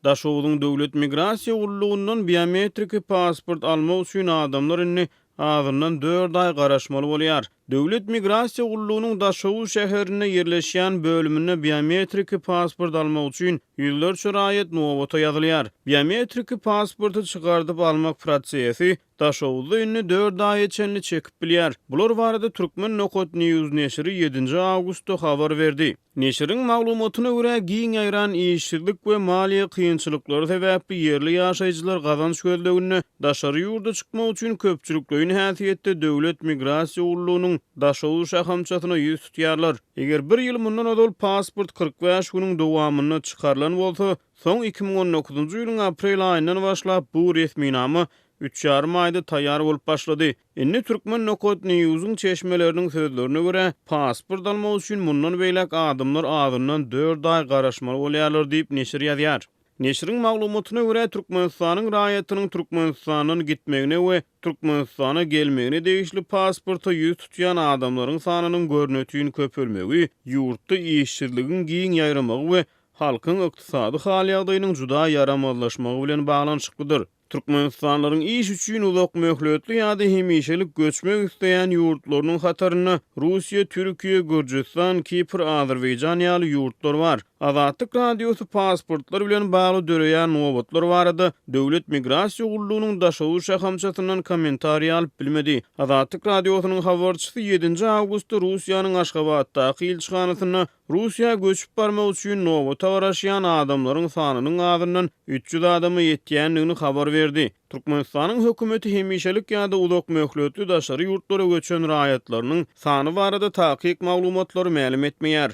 Daşoguzyň Döwlet migrasiýa gullugyndan biometriki pasport almak üçin adamlar indi azyndan dört aý garaşmaly bolýar. Döwlet migrasiýa gullugynyň Daşoguz şäherinde ýerleşýän bölüminde biometriki pasport almak üçin ýüzlerçe raýat nobata ýazylýar. Biometriki pasporty çykardyp almak prosesi Daşoguzda indi dört aýa çenli çekip bilýär. Bular barada Turkmen nokat news neşiri ýedinji awgustda habar berdi. Neşiriň maglumatyna görä, giň ýaýran işsizlik we maliýe kynçylyklary sebäpli ýerli ýaşaýjylar gazanç gözleginde daşary ýurda çykmak üçin köpçülikleýin häsiýetde Döwlet migrasiýa gullugynyň Daşoguz şahamçasyna ýüz tutýarlar. Eger bir ýyl mundan ozal pasport 45 günüň dowamynda çykarylan bolsa, soň 2019-njy ýylyň aprel aýyndan başlap bu resminama üç ýarym aýda taýýar bolup başlady. Indi Turkmen nokat News-yň çeşmeleriniň sözlerine görä, pasport almak üçin mundan beýläk adamlar azyndan dört aý garaşmaly bolýarlar diýip, neşir ýazýar. Neşiriň maglumatyna görä, Türkmenistanyň raýatynyň Türkmenistandan gitmegine we Türkmenistana gelmegine degişli pasporta ýüz tutýan adamlaryň sanynyň görnetin köpelmegi ýurtda işsizligiň giň ýaýramagy we halkyň ykdysady hal-ýagdaýynyň juda ýaramazlaşmagy bilen baglanyşyklydyr. Türkmenistanlylaryň iş üçin uzak möhletli ýa-da hemişelik göçmek isleýän ýurtlarynyň hatarynda Russiýa, Türkiýe, Gürjüstan, Kipr, Azerbaýjan ýaly ýurtlar bar. Azatlyk Radiosy pasportlar bilen bagly döreýän nobatlar barada Döwlet migrasiýa gullugynyň Daşoguz şahamçasyndan kommentariý alyp bilmedi. Azatlyk Radiosynyň habarçysy ýedinji awgustda Russiýanyň Aşgabatdaky ilçihanasynda Russiýa göçüp barmak üçin nobata garaşýan adamlaryň sanynyň azyndan 300 adama ýetýändigini habar berdi. Türkmenistanyň hökümeti hemişelik ýa-da uzak möhletli daşary ýurtlara göçen raýatlarynyň sany barada takyk maglumatlary mälim etmeýär.